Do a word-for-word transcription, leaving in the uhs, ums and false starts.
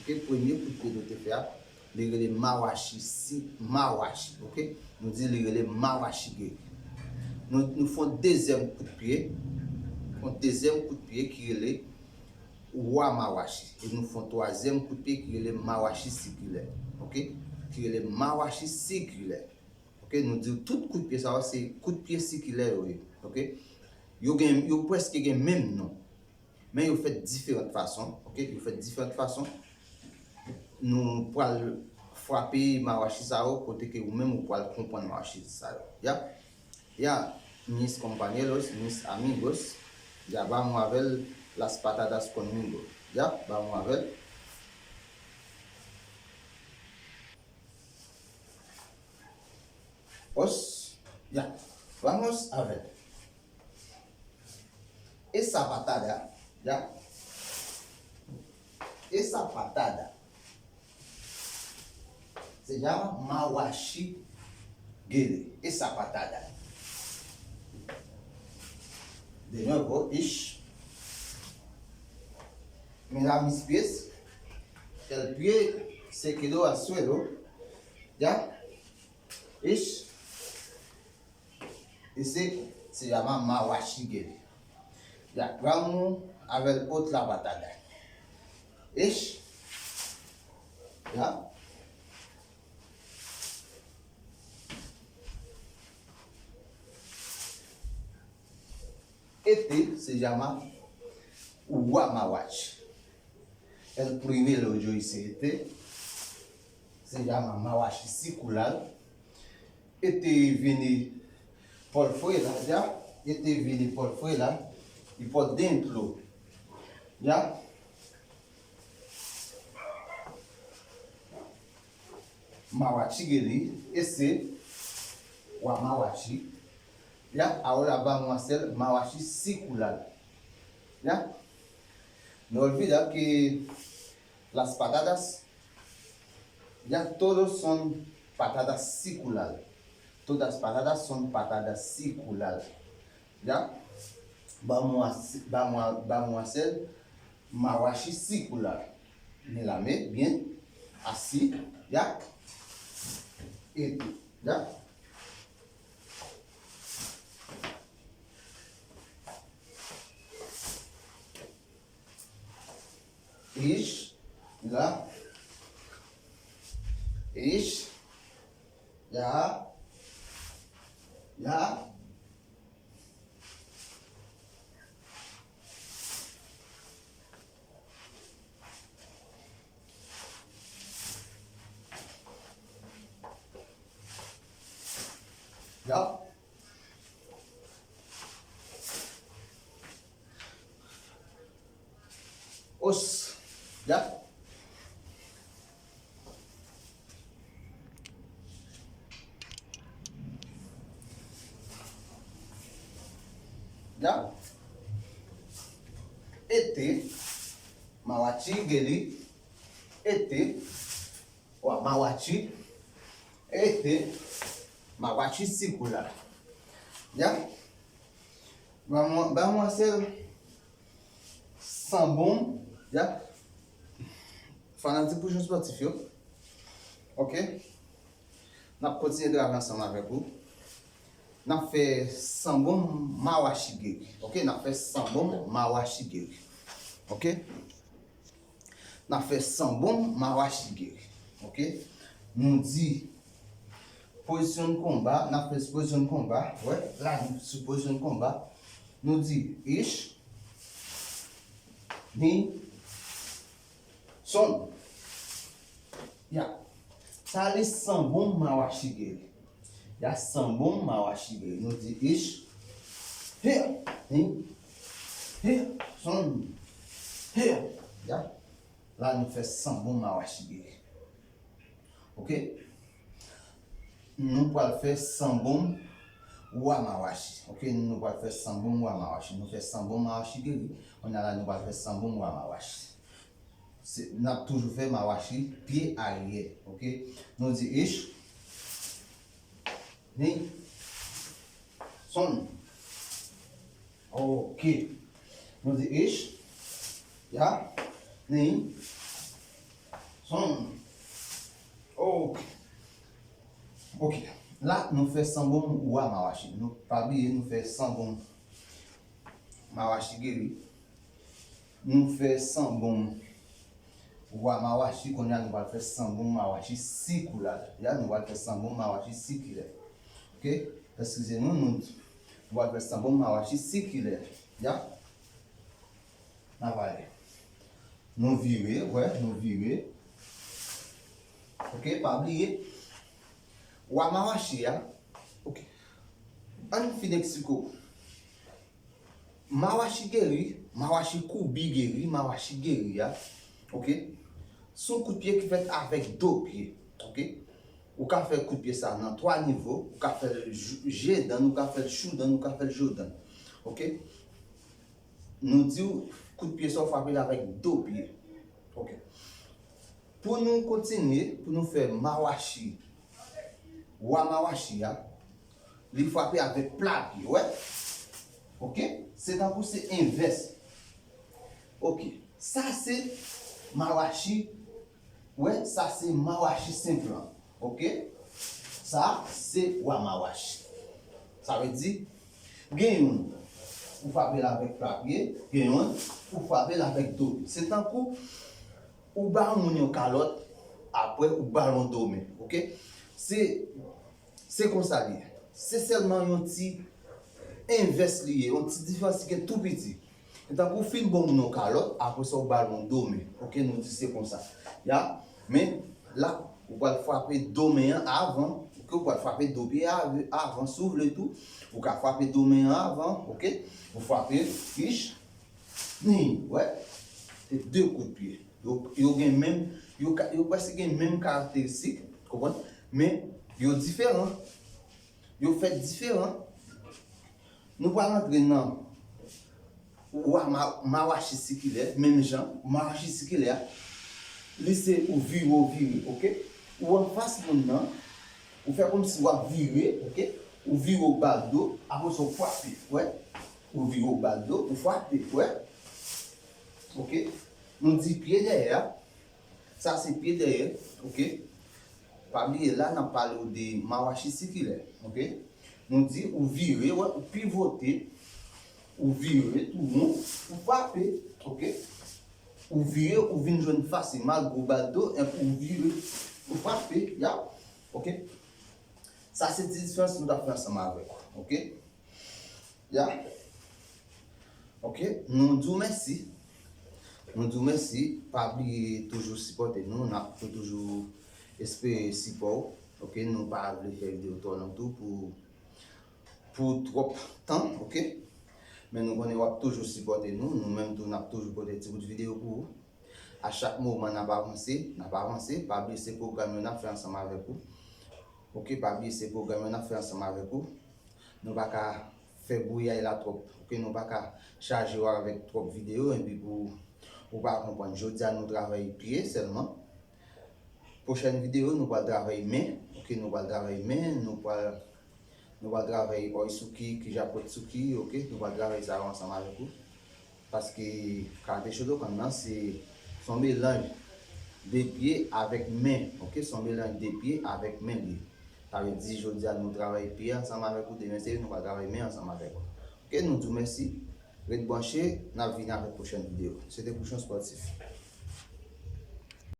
Ok, premye kout pye nou te fè a, li rele Mawashi si, Mawashi, ok? Nou di li rele Mawashi geri. Nou, nou fè yon dezyèm kout pye, yon dezyèm kout pye ki rele Wa Mawashi. E nou fè yon twazyèm kout pye ki rele Mawashi sikilè, ok? Ki rele Mawashi sikilè. Ok, nou di tout kout pye sa yo se kout pye sikilè yo ye. Ok? Yo gen, yo prèske gen menm non. Men yo fèt diferan fason, ok? Yo fèt diferan fason. Nou pral frape mawashi sa yo kote ke ou menm ou pral konprann mawashi sa yo. Ya? Ya, mis compañeros, mis amigos. Ya, vamos a ver las patadas conmigo. Ya, vamos a ver. Os, ya, vamos a ver. Esa patada, ya. Esa patada se llama mawashi geri. Esa patada. De nuevo, ish. Mira mis pies. El pie se quedó al suelo. Ya. Ish. Ese se llama mawashi geri. Ya, vamos a ver otra patada. Ish. Ya. Este se llama Wa Mawashi. El primero yo hice este. Se llama Mawashi sikulal. Este viene por fuera, ya. Este viene por fuera y por dentro, ya. Mawashi geri, ese, Wa Mawashi. Ya, ahora vamos a hacer Mawashi sikulal. Ya. No olvida que las patadas, ya, todos son patadas sikulal. Todas patadas son patadas sikulal. Ya. Vamos a, vamos a, vamos a hacer mawashi sikulal. Mírame bien. Así, ya. Este, ya. Ish, la. Ish, ya. Ya. Ya. Os. Ya. Ya. Este, mawashi geri. Este, Wa Mawashi. Este, mawashi sikulal. Ya. Vamos, vamos a hacer sambon, ya. Fanatik Pwojè Spòtif yo. Ok. N ap kontinye travay ansanm avèk ou. N ap fè sambon mawashi geri. Ok, n ap fè sambon mawashi geri. Ok. N ap fè sambon mawashi geri. Ok. Nou di pozisyon konba, n ap fè pozisyon konba. Wè, la nou sou pozisyon konba. Nou di ish, ni, son. Ya. Sa li sambon mawashi geri. Ya, sambon mawashi geri. Nou di ish. Here. Ni. Here. Son. Here. Ya. La nou fè sambon mawashi geri. Ok. Nou pral fè sambon wa mawashi. Ok, nou pral fè sambon wa mawashi. Nou fè sambon mawashi geri. Kounye a la nou pral fè sambon wa mawashi. Se, n ap toujou fè mawashi pye aryè. Ok. Nou di ish. Ni. Son. Ok. Nou di ish. Ya. Ni. Son. Ok. Ok. La, nou fè san gonm wa mawashi. Nou pa bliye, nou fè san gonm mawashi geri. Nou fè san gonm wa mawashi. Kounye a, nou pral fè san gonm mawashi sikilè. Ya, nou pral fè san gonm mawashi sikilè. Ok? Eskize nou, nou, nou pral fè san gonm mawashi sikilè. Ya? N ap ale. Nou vire, wè, nou vire. Ok, pa bliye. Wa mawashi a. Ok. Ann fin eksplike w. Mawashi geri, mawashi koubi geri, mawashi geri a. Ok. Se yon kout pye ki fèt avèk do pye. Ok. Ou ka fè kout pye sa nan twa nivo. Ou ka fè l jou-, je dan, ou ka fè l chou dan, ou ka fè l jo dan. Ok. Nou di w kout pye sa w frape l avèk do pye. Ok. Pou nou kontinye, pou nou fè mawashi, wa mawashi a, li frape avèk pla pye, wè? Ok? Se tankou se envès. Ok. Sa se mawashi, wè, sa se mawashi senp lan. Ok? Sa se wa mawashi. Sa vle di, gen youn, ou frape l avèk pla pye, gen youn, ou frape l avèk do pye. Se tankou ou ba yon moun yon kalòt, apre ou ba l yon do men, ok? Se, se konsa li ye. Se sèlman yon ti envès li ye, yon ti diferans ki gen tou piti. Se tankou w fin ba yon moun yon kalòt, apre sa w ba l yon do men, ok? Nou di se konsa. Ya, men la, ou pral frape do men an avan, ok? Ou pral frape do pye a avan, si w vle tou. Ou ka frape do men an avan, ok? Ou frape, ich, ni, wè? Se de kout pye. Yo, yo gen menm, yo ka, yo prèske gen menm karakteristik, konprann? Men, yo diferan. Yo fèt diferan. Nou pral antre nan wa ma-, mawashi sikilè, menm jan, mawashi sikilè a, li se ou vire, ou vire, ok? Ou anfas moun nan, ou fè kòmsi w ap vire, ok? Ou vire, ou ba l do, apre sa w frape, wè? Ou vire, ou ba l do, ou frape, wè? Ok? Nou di pye dèyè a, sa se pye dèyè, ok? Pa bliye, la n ap pale w de mawashi sikilè, ok? Nou di ou vire, wè, ou pivote, ou vire tou won, ou frape, ok? Ou vire, ou vin jwenn fas li, malgre w ba l do, enpi ou vire, ou frape, ya, ok? Sa se ti diferans nou t ap fè ansanm avèk ou, ok? Ya. Ok, nou di w mèsi. Nou di w mèsi. Pa bliye toujou sipòte nou. N ap toujou espere sipò w. Ok, nou pa vle fè videyo twò long tou pou, pou twòp tan, ok? Men nou konnen w ap toujou sipòte nou. Nou menm tou, n ap toujou pote ti bout videyo pou ou. A chak moman n ap avanse, n ap avanse. Pa bliye se pwogram yo n ap fè ansanm avèk ou. Ok, pa bliye se pwogram yo n ap fè ansanm avèk ou. Nou pa ka fè bouyay la twòp. Ok, nou pa ka chaje w avèk twòp videyo epi pou ou pa konprann. Jodi a nou travay pye sèlman. Pwochèn videyo nou pral travay men. Ok, nou pral travay men, nou pral, nou pral travay oisuki, kijapotsuki, ok? Nou pral travay sa yo ansanm avèk ou. Paske karate Shotokan nan se, se yon melanj de pye avèk men, ok? Se yon melanj de pye avèk men li ye. Sa vle di jodi a nou travay pye ansanm avèk ou, demen se nou pral travay men ansanm avèk ou. Ok, nou di w mèsi. Ret branche, n ap vini avèk pwochèn videyo. Se te Pouchon Spòtif.